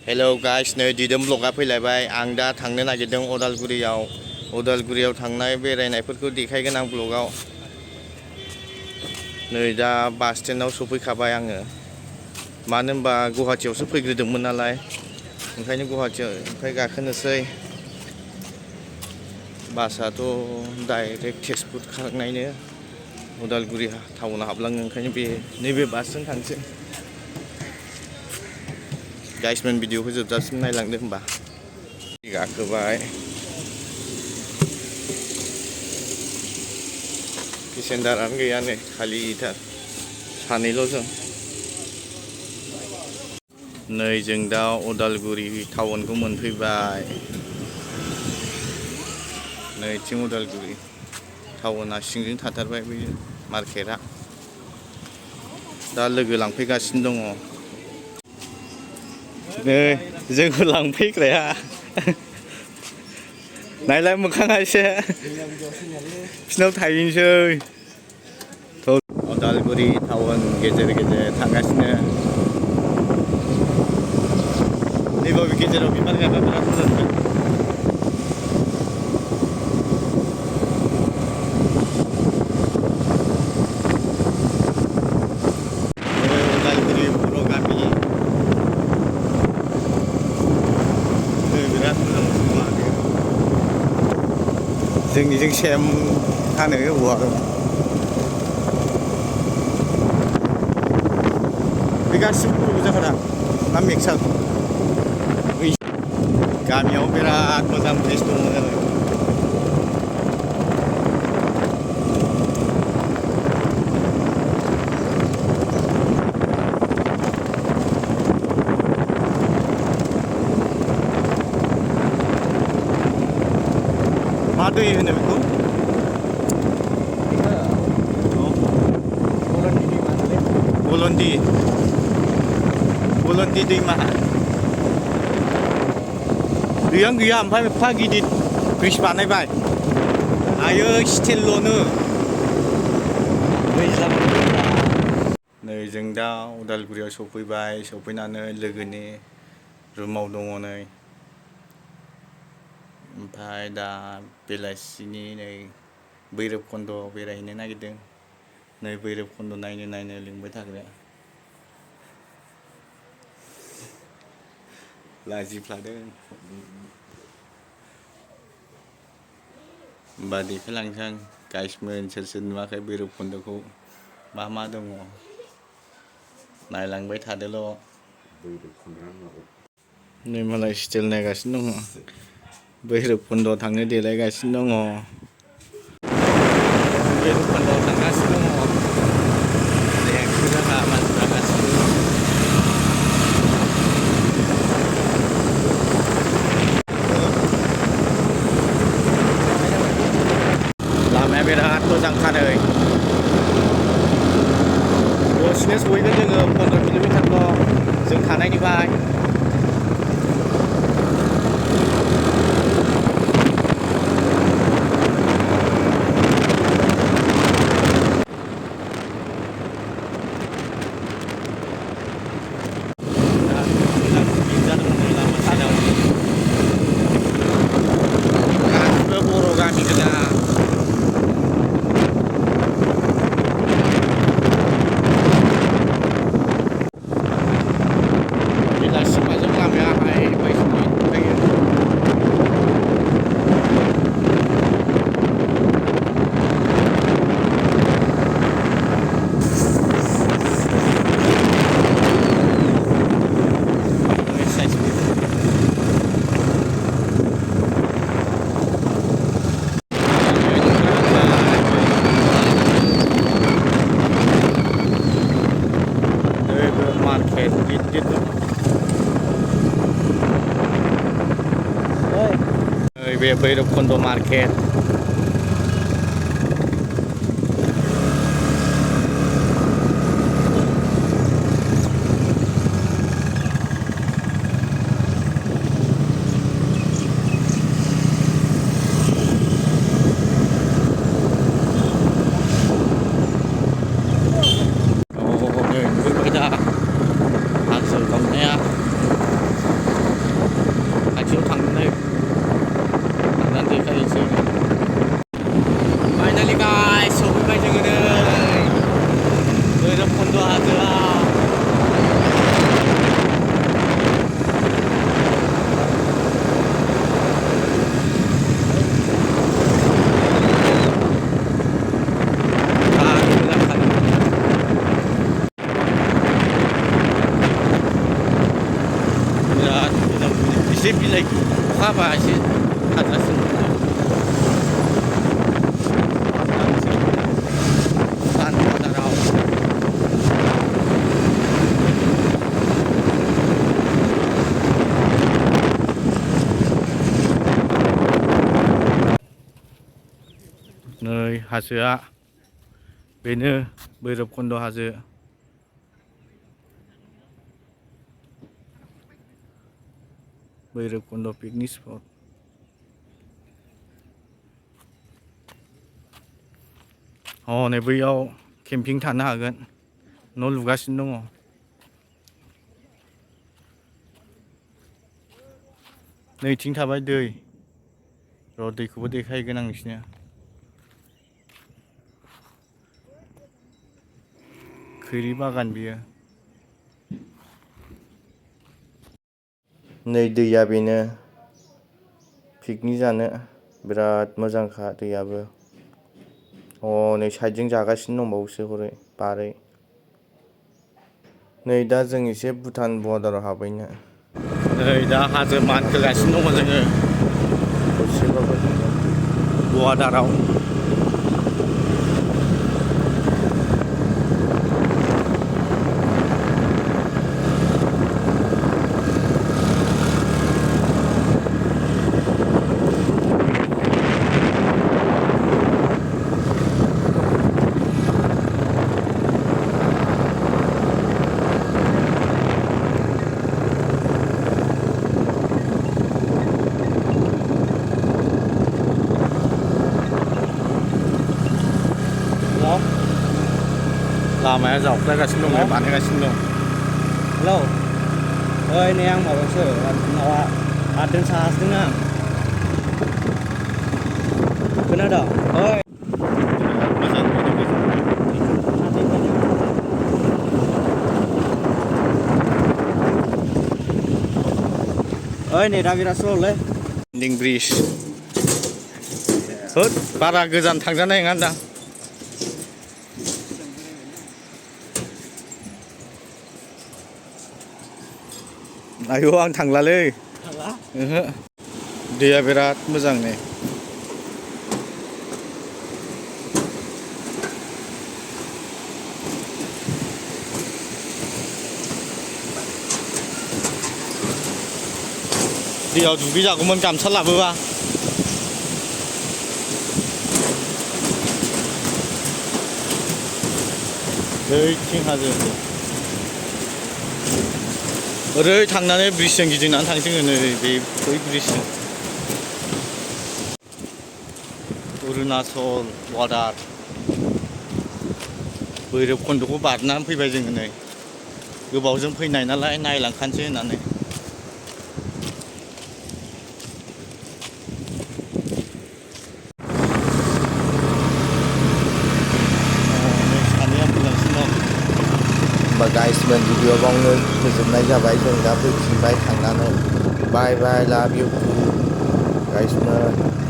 Hello guys, नै दिदोम ब्लगा फैलायबाय। आं दा थांनो नागिरदों अदालगुरियाव थांनाय बेरायनायफोरखौ देखायगोन आं ब्लगाव। नै दा बास स्टेन्डआव सफैखाबाय आङो। मानो होनबा गुवाहाटीयावसो फैग्रोदोंमोन नालाय, ओंखायनो गुवाहाटीनिफ्राय गाखोनोसै। बासआथ' डाइरेक्ट तेजपुर खारनायनो अदालगुरि टाउनाव हाबलाङो, ओंखायनो नैबे बासजों थांसै। गाइसमोन भिडिअखौ जोबजासिम नायलांदो होनबा। गाखोबाय। पेसेन्जारानो गैया नै, खालिथार सानैल' जों। नै जों दा अदालगुरि टाउनखौ मोनफैबाय। नैथिं अदालगुरि टाउना सिंजों थाथारबाय बे मार्केटआ। दा लोगो लांफैगासिनो दङ। नै जोंखौ लांफैग्राया नायलाय मोखाङा एसे बिसिनाव थाहैनोसै। अदालगुरि टाउन गेजेर थांगासिनो। नैबाबो गेजेराव बिबार गायबा बिराद मोजां जागोन। अदालगुरि बर' गामि बिराद मोजां लामाया। जोंनिजों सेम हानो औवा बे गासिबो बर' गोजाखादा ना मिक्सार? गामियाव बिराद मोजां ब्रिज दङ। मा दै होनो बेखौ? बलन्दि दैमा। दैयानो गैया, ओमफ्राय एफा गिदिर ब्रिज बानायबाय। आयै स्टिलल'नो। नै जों दा अदालगुरियाव सफैबाय। सफैनानै लोगोनि रुमाव दङ नै। ओमफ्राय दा बेलासिनि नै भैरबकुन्द बेरायहैनो नागिरदों। नै भैरबकुन्द नायनो लिंबाय थाग्राया लाजिफ्लादों। होमबा देखायलांसै आं गाइसमोन सोर नुवाखै भैरबकुन्दखौ, मा दङ नायलांबाय थादोल'। नै मालाय स्टाइल नायगासिनो दङ। भैरबकुन्दआव थांनो देलायगासिनो दङ। भैरबकुन्दआव थांगासिनो दङ। देंखो जोंहा मानसिफ्रा गासिबो। लामाया बिराद मोजांखा नै। दसेनो सहैगोन जोङो, 15 किल'मिटारल' जों थानायनिफ्राय। बे भैरबकुन्द मार्केट। नुफैबाय दा हाजो गावनाया। एसे बिलाइ अखा हाबा एसे थाजासिन भुटान नै हाजोआ बेनो भैरबकुन्द हाजो भैरबकुन्द पिकनिक स्पट हनै बैयाव केम्पिं थानो हागोन न' लुगासिनो दङ नैथिं थाबाय दै र' दैखौबो देखायगोन आं नोंसिनो खैरी बागान बियो नै दैया बेनो पिकनिक जानो बिराद मोजांखा दैयाबो हनै साइडजों जागासिनो दंबावोसो हरै बारै नै दा जों एसे भुटान बर्डाराव हाबहैनो नै दा हाजो मानखोगासिनो दङ जोङो दसेबाबो बर्डाराव लामाया जावख्लायगासिनो दं बानायगासिनो दं हेलौ ओइ नै आं माबायावसो माबा आदों साहासदों आं खोनादों ओइ ओइ नेटा बिराद स्ल'लै दिं ब्रिज होद बारा गोजान थांजानाय नङा दां आयौ आं थांलालै ओहो दैया बिराद मोजां नै दैयाव दुगैजागौमोन गामसा लाबोबा बैथिं हाजो ओरै थांनानै ब्रिजजों गिदिंनानै थांसै नै बै ब्रिजजों अरुणाचल बर्डार भैरबकुन्दखौ बारनानै फैबाय जोङो नै गोबावजों फैनाय नालाय नायलांखानोसै होननानै होमबा गाइसमोन भिडिअ बावनो फोजोबनाय जाबाय जों दा फैफिनबाय थांनानै बाय बाय लाभ इउ गाइसमोन